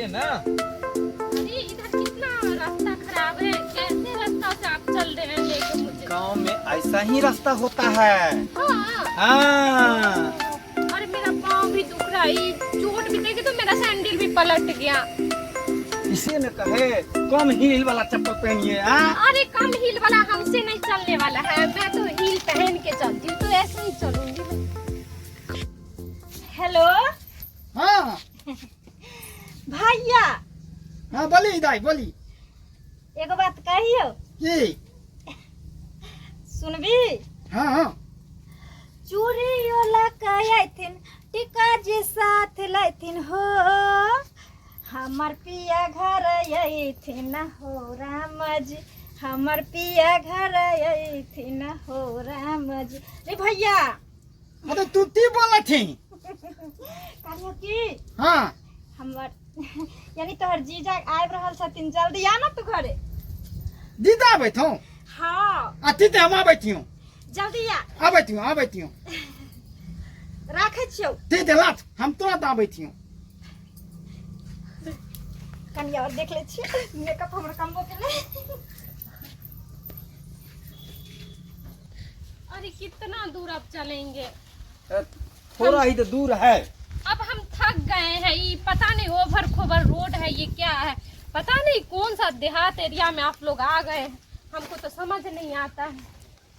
चलिए ना। अरे इधर कितना रास्ता खराब है, कैसे रास्ता से आप चल रहे हैं लेके मुझे? गांव में ऐसा ही रास्ता होता है। हाँ। हाँ। अरे मेरा पाँव भी दुख रहा है, ये चोट भी देखे तो मेरा सैंडल भी पलट गया। इसे न कहे कम हील वाला चप्पल पहनिए। हाँ? अरे कम हील वाला हमसे नहीं चलने वाला है, मैं तो हील पहन के चलती हूँ, तो ऐसे ही चलूंगी मैं। हेलो। हाँ। भैया। हाँ बोली दाई बोली। एगो बात कहियो। की? सुनबी? हाँ हाँ। चूड़ियो लकयथिन टिका जे साथ लैथिन हो, हमर पिया घर अयथिन हो राम जी, हमर पिया घर अयथिन हो राम जी। रे भैया। अरे तू ती बोला थी? कहलियो की हाँ। हमर यानी तोहर जीजा आबि रहल छथिन, जल्दी आ ना तू घरे। दीदा आबै थो? हाँ। आ ती ते हम आबै थियो। जल्दी आ। आबै थियो, आबै थियो। राखै छियौ। ती ते लाथ, हम तुरंत आबै थियो। कनी और देख लै छियै मेकअप हमर कमबो केलै। अरे कितना दूर अब चलेंगे? थोड़ा ही तो दूर है। अब हम थक गए हैं, ये पता नहीं ओवर खोबर रोड है, ये क्या है पता नहीं, कौन सा देहात एरिया में आप लोग आ गए हैं, हमको तो समझ नहीं आता है।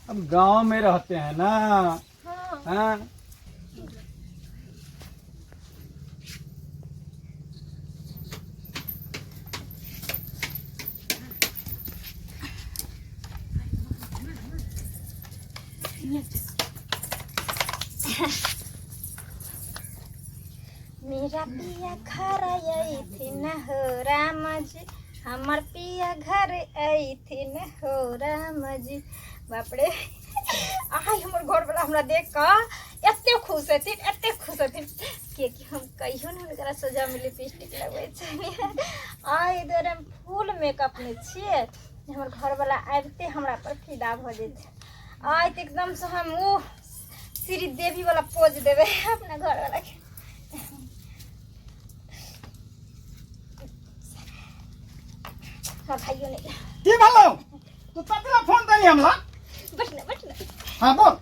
अब गांव में रहते हैं ना। हाँ। हाँ। मेरा पिया घर अयथिन हो राम जी, हमर पिया घर अयथिन हो राम जी। बाप रे, आइ हमर घरवला हमरा देख कऽ एते खुश हेथिन, एते खुश हेथिन, किएकि हम कहियो ने हुनकरा सोझामे लिपस्टिक लगबै छलियै। आइ दुआरे हम फुल मेकअपमे छियै, हमर घरवला आबिते हमरा पर फिदा भऽ जेतै। आइ तऽ एकदमसँ हम ओ श्री देवी वाला पोज देबै अपना घरवला के। हमरा भाइयो नहि। की भेलौ? तू ततला फोन देली हमरा? बैठ ने, बैठ ने। हाँ बोल।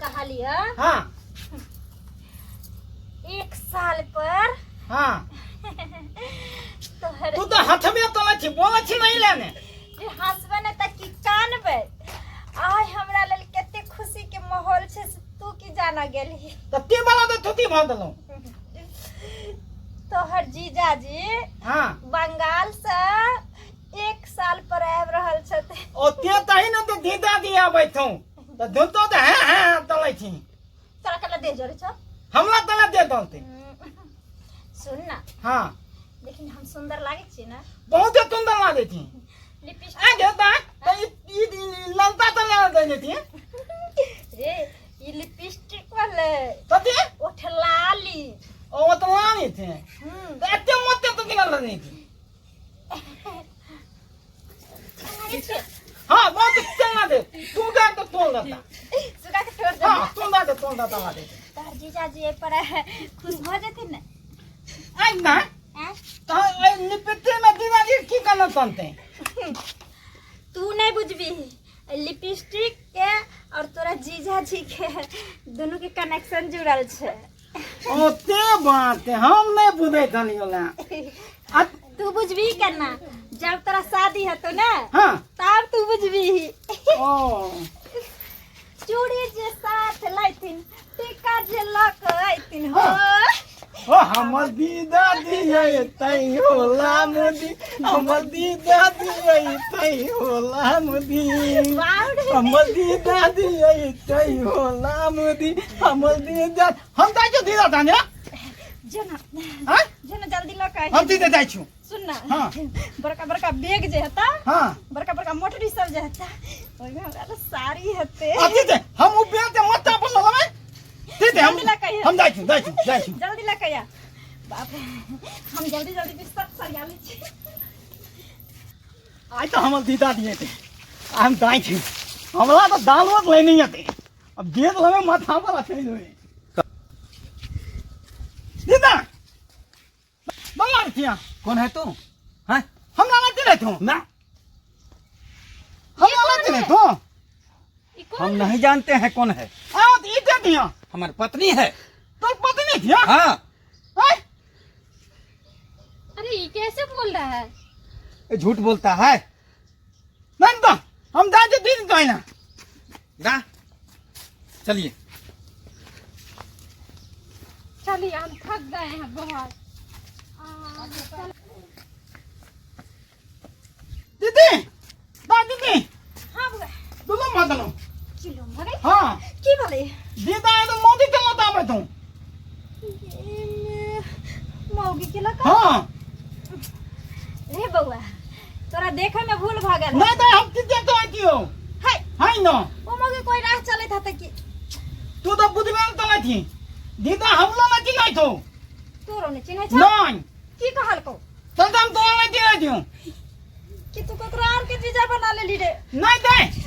कहलियै। हाँ। 1 साल पर। हाँ। तोहर तू तो हाथ में तले छी, बोले छी नहीं लेने। जे हंसबे ने त की कानबे? आइ हमरा लेल कते खुशी के माहौल छै से तू की जाना गेलही। त ती वाला तो थुती भऽ देलौ। तोहर जीजाजी हाँ। बंगाल से 1 साल पर आबि रहल छथिन। ओ ते तही ने तो दीदा दी आबै थौ। त धुतो त हैं हैं तलै छी। तोरा कला दे जोरे छौ? हमरा तला दे दलते। सुन ना। हाँ। लेकिन हम सुंदर लागे छी ना? बहुत सुंदर लागे छी। लिपस्टिक आ गे ता त ई ई ललता त ले दे छी। रे ई लिपस्टिक वाले कथी? ओठलाली। ओ ओठलाली थे। हम्म। त एते मोटे तो दिना लगे छी। हाँ बहुत चलना दे, तू गा तो तोल देता। सुगा के तोड़ दे। हाँ तोल दे, तोल दे, तोल दे। तोहर जीजाजी एहि पर खुश भऽ जेथिन ने? आई ना। तो ए लिपस्टिक में दीदाजी की करना चाहते? तू नहीं बुझबी, लिपस्टिक के और तोरा जीजाजी के दोनों के कनेक्शन जुड़ल छै। ओते बात हम नहीं बुझै छलियो ना। तू बुझबी केना जब तोरा शादी हेतो ना? हाँ। तब तू बुझबी। ओ चूड़ी जे साथ लैथिन, टीका जे लऽ कऽ अयथिन हो। ओ हमर दीदा दियै तै होला मुदी, हमर दीदा दियै तै होला मुदी, हमर दीदा दियै तै होला मुदी, हमर दीदा। हम जाइ छियौ दीदा ताने। जो ना। हाँ? जो ना जल्दी लऽ कऽ। हम दीदा जाइ छियौ। सुन ना। हाँ। बड़का बड़का बैग जे हेता। हाँ। बड़का बड़का मोटरी सब जे हेता, ओहिमे हमरा लए साड़ी हेतै। अथी जे हम उ बैग जे मत्ता पर लगबै। ठीक है, हम जल्दी लऽ कऽ हम जाइ छियौ, जाइ छियौ, जाइ छियौ। जल्दी लऽ कऽ आ। बाप रे, हम जल्दी जल्दी बिस्तर सरिया लै छी। आइ तऽ हमर दीदा दिए थे, हम जाइ छी। हमरा तऽ दालवत लेने हेतै, अब देख लेबै माथा पर रखै लेबै। दीदा थिया। कौन है तू? हैं? हमरा ना चिन्है थू। ना। हमरा ना चिन्है थू। ई कौन? हम नहीं जानते हैं कौन है। आओ तो ई दे दिया। हमारी पत्नी है। तोर पत्नी थिया? हाँ। हैं? अरे ये कैसे बोल रहा है? ये झूठ बोलता है। नहीं तो हम जा के दीदी तो ना। ना, चलिए। चलिए, हम थक गए हैं बहुत। चल। दीदी, दा दीदी। हाँ बउआ। दुनू मदनो। किलो भगै? हाँ। की भेलै? दीदा तो मोदी के लता में तू। मौगी के लका? हाँ। रे बउआ, तोरा देखे में भूल भ गेल। नहीं तो हम किते तो आतियो। है। है न। ओ मौगी कोई राह चलैत हतै की? तू तो बुद्धि में तो थी। दीदा हमलो ना चिन्है थू। तोरो ने चिन्है छ? नहीं। की कहलको? चल हम तोरा नहीं चिन्है थियो। कि तू ककरो आर के जीजा बना लेली रे? नहीं दे।